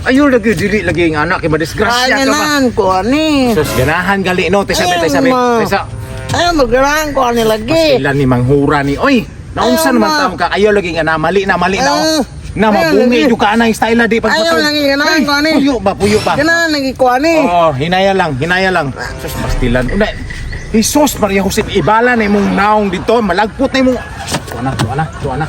Ayaw lagi, dili lagi ang anak kay madisgrasya Ay, ka ba? ganahan ko ani. Sus, ganahan gali no. Tesa, Ayaw, tesa, ma. tesa. Ayaw, maganahan ko ani lagi. Ilan ni manghura ni. Oy, naunsa Ayaw, naman ma. tao ka. Ayaw lagi nga na mali na mali na. Oh. Ah, Na ayaw mabungi lagi. yung ka na style na di pag Ayaw lagi, ganahan ko ani. Puyo ba, puyo ba? Ganahan lagi ko ani. Oo, hinaya lang, hinaya lang. Sus, pastilan. Una, Jesus Maria Jose, ibala na imong naong dito, malagpot na imong. Tuwa na, tuwa na, tuwa na.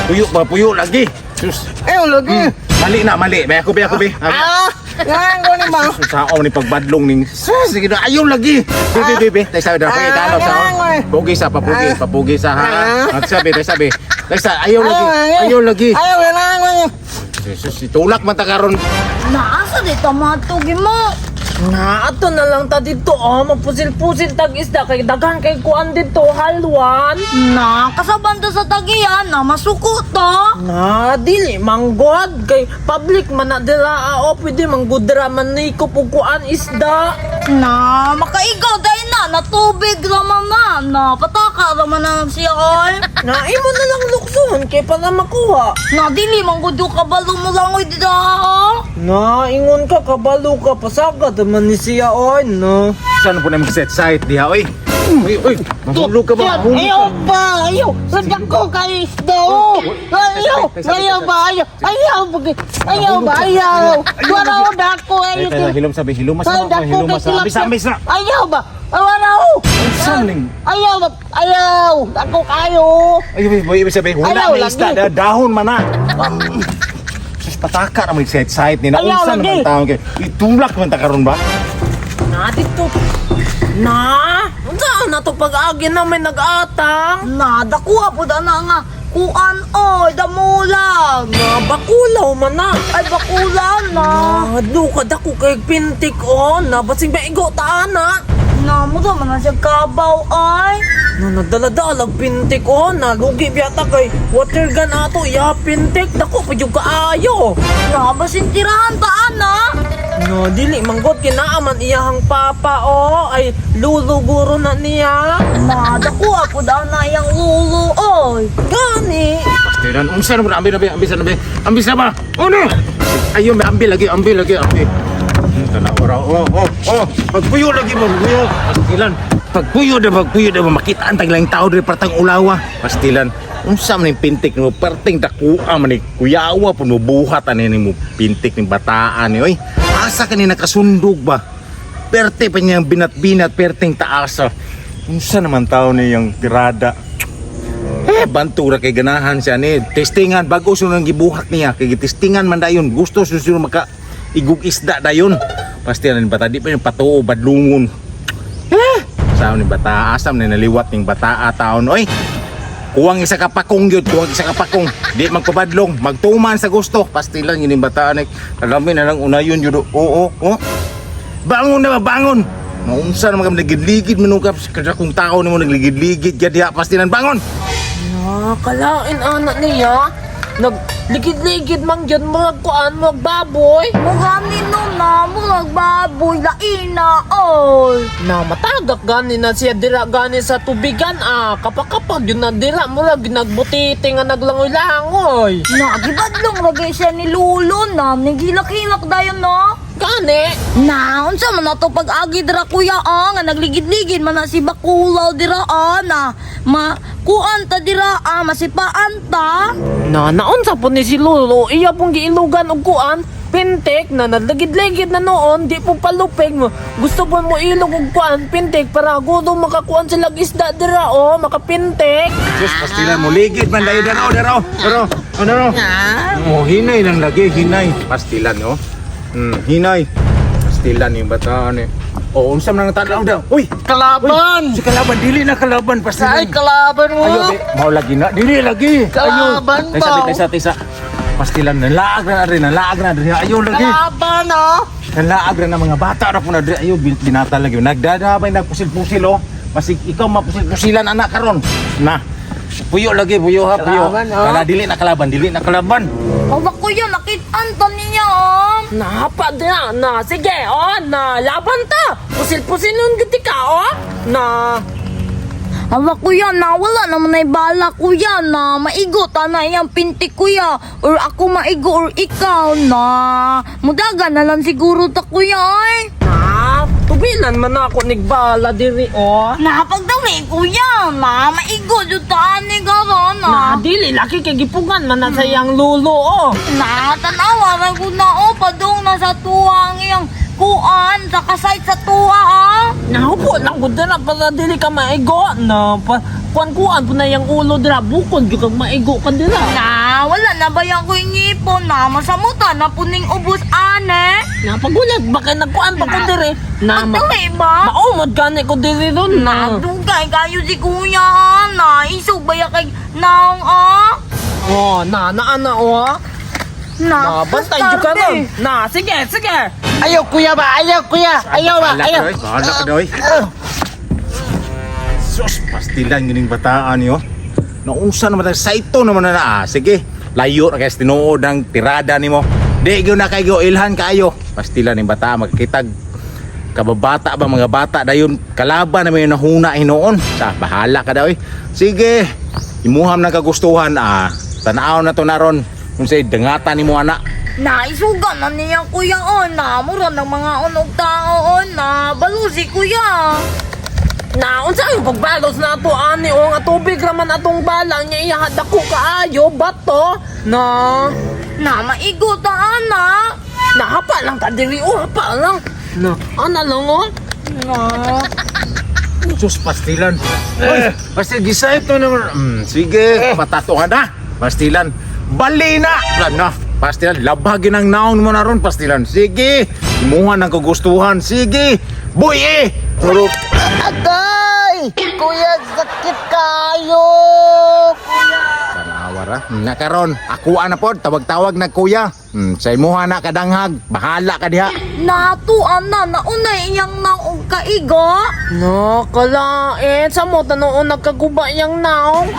Puyo ba, puyo lagi. Sus, Ayaw lagi. mali na, mali. Bay ako, bay ako, bay. Ah, ganahan ko ni ba? Sus, sao ni pagbadlong ning. Sus, sige na, ayaw lagi. Bebe, bebe, tayo sabi na, Ah, pagkitanaw sa. ganahan ko eh. Pugi sa, papugi, Ah. papugi sa ha. Ah. At sabi, tayo sabi. Tayo sa, ayaw lagi, ayaw lagi. Ayaw, ganahan ko ni. Jesus, itulak man ta karon. Naasa dito mga tugi mo. Na, ato na lang ta dito, oh. Mapusil-pusil tag isda kay daghan kay kuan dito, halwan. Na, kasaban ta sa tagiyan na masuko ta. Na, dili manggod kay public man na dira, ah, oh, pwede manggudra man ni ko pug kuan isda. Na, makaigaw dahil na, natubig raman na. Na, pataka raman na siya ay. Na, imo na lang luksuhon kay para makuha. Na, dili man gud ka kabalo mo langoy dito ha. Na, ingon ka kabalo ka pasagad man ni siya oy, no. Saan po na mag-set site diha, oy? Uy, uy, mahulog ka ba? Mahulog ka. Ayaw ba? Ayaw! Sadyak ko kay isda oh! Ayaw! Ayaw ba? Ayaw! Ayaw! Ayaw ba? Ayaw! Wala ko dako! Ay, Ayaw! tayo, hilom sabi, hilom mas Ay, na, dako hilom kay mas. Ambis, ambis na. Ayaw ba? Wala ko! Saan ning? Ayaw ba? Ayaw! Dako kayo! Ay, ibig ibig sabihin, wala Ayaw, na isda, lagi. dahon man na. Sus, pataka na mag-set site ni na. Ayaw, Unsa lagi. naman taon kay? Itulak man ta karon ba? Na dito. Na, unsa na to pag-agi na may nag-atang? Na, dakuha po na nga. Kuan oy, damulag. Na, bakulaw man na. Ay, bakulan na. Ah, duka dako kay pintik oh, na basing maigo ta ana. Na, mo man na siya kabaw ay. Na nagdala-dala pintik oh, na lugi biyata kay water gun ato ya pintik dako pa jud kaayo. Na, basin tirahan ta ana. No, dili manggot kinaaman iyahang papa oh, ay lulu guro na niya. Na, dakuha po daw na iyang lulo oy. Gani. Pastilan, unsa naman ambi na ambis na ambis na ba? Ano? Ayo, may ambi lagi, ambi lagi, ambi. Tanaw ra. Oh, oh, oh. Pagpuyo lagi mo, pagpuyo. Pastilan. Pagpuyo na, pagpuyo na, makita ang taglang tao diri partang ulawa. Pastilan. Unsa man ning pintik mo, perting dakua man ni kuyawa pud mo buhat ani nimo pintik ning bataan ni oy. Asa ka ni nakasundog ba? Perte pa niyang binat-binat, perting taasa. Unsa naman tao niyang tirada? Eh, bantura kay ganahan siya ni. Testingan, bago sunod ang gibuhat niya. Kay testingan man dayon. Gusto susunod maka igug isda dayon. Pasti ni bata, di pa yung patuo, badlungon. Eh, saan ni bata, asam ni naliwat ning bata taon. Oy, kuwang isa ka pakong yun, kuwang isa ka pakong. Di magpabadlong, magtuman sa gusto. Pasti lang yun yung bata ni. Kalami na lang unayon yun. Oo, oo. Bangon na ba, bangon! Maunsa naman kami nagligid manungkap kada kung tao nimo nagligid-ligid gyud diha pastilan bangon. Na kalain ana niya. Nagligid-ligid man gyud murag kuan murag baboy. Mugani no na, murag baboy laina oy. Na matagak gani na siya dira gani sa tubigan ah. Kapakapag yun na dira murag nagbutiti nga naglangoy-langoy. Na, gibadlong lagi siya ni Lulo na, nagilak-hilak dayon no. Gani. Na, unsa man ato pag-agi dira kuya ah, nga nagligid-ligid man na si Bakulaw dira ah, na ma kuan ta dira ah, masipaan ta. Na naunsa po ni si Lolo iya pong giilugan og kuan pintik na nagligid-ligid na noon di po palupig mo gusto po mo ilog og kuan pintik para gusto makakuan sila isda dira oh makapintik. Diyos, pastila mo, ligid man dayo, daro, daro, daro, oh, daro. Oh, hinay lang lagi, hinay. Pastilan, no? Hinay. Pastilan yung bataan eh. Oh, unsa man ang tanaw daw. Uy, Kalaban! si kalaban dili na kalaban pastilan. Ay, kalaban mo! Ayo, di, mao lagi na, dili lagi. Kalaban Ayo. Taysa, ba? taysa, taysa. Pastilan, nalaag na rin, nalaag na rin. Ayo lagi. Kalaban oh! Nalaag na ng mga bata ra po na diri. Ayo, binata lagi. Nagdadabay, nagpusil-pusil oh. Masig ikaw mapusil-pusilan anak karon. Na. Puyo lagi, puyo ha, puyo. Kalaban, oh. Kala dili na kalaban, dili na kalaban. Awa kuya, nakit-an ta niya ah. Napa na na sige oh na laban ta pusil-pusil nun gid ka oh na. Hala kuya, na wala naman ay bala kuya na maigo ta na iyang pinti kuya or ako maigo or ikaw na mudaga na lang siguro ta kuya ay. Na, tubilan man ako nigbala diri oh. Napagdali kuya na maigo jud ta ani garon Na, na. dili laki kay gipugan man na sa iyang lulo oh. Na tanawa ra ko na oh padung na sa tuwa ang iyang kuan sa kasayt sa tuwa ah. Nahupo lang gud na para dili ka maigo na pa, kuan-kuan po na iyang ulo dira bukod gyud kag maigo ka dira. Na wala na ba yung ko'y ngipon na masamutan na puning ubos ane. Na pagulat ba kay nagkuan pa ko diri? Na ma Pagdali ba? maumod gani ko diri ron na. Dugay kayo si kuya na isog ba ya kay naong ah? Oh, na na ana oh. Na, Na bantay jud ka ron. Na sige sige. Ayaw kuya ba? Ayaw kuya! Ayaw ba? Bahala Ayaw! ka, oy. Bahala ka daw, oy. Sus, pastilan gining bataan niyo. Naunsa naman tayo, saito naman na na. Ah, sige, layo na kay sa tinuod ang tirada nimo. Di gyud na kay ilhan kaayo. Pastilan ning bata magkitag kababata ba mga bata dayon kalaban na may nahuna hinuon. Sa bahala ka daw eh. Sige, imuham na kagustuhan ah. Tanaw na to naron kung say dangatan nimo ana. Na isugan na niya kuya oh na mura ng mga unog tao oh na balo si kuya. Na unsa ang pagbalos na ato ani oh nga tubig ra man atong bala nya iya dako kaayo bato. Na Na maigo ta ana. na hapa lang ta diri oh hapa lang. Na ana lang oh. Na Sus, pastilan. Uy, pastil, gisa ito naman. Sige, patatuhan na. Pastilan, bali na. Wala na. Pastilan, labhagin ang naon mo na ron, pastilan. Sige, imuha ng kagustuhan. Sige, boy eh. Pero, Agay! Kuya, sakit kayo! tanawa ra. Nakaron, ako na pod, tawag-tawag na kuya. Sa imuha na kadanghag, bahala ka diha. natuan na naunay iyang naong kaigo. No, kalain. Sa mo, tanoon nagkaguba yang naong.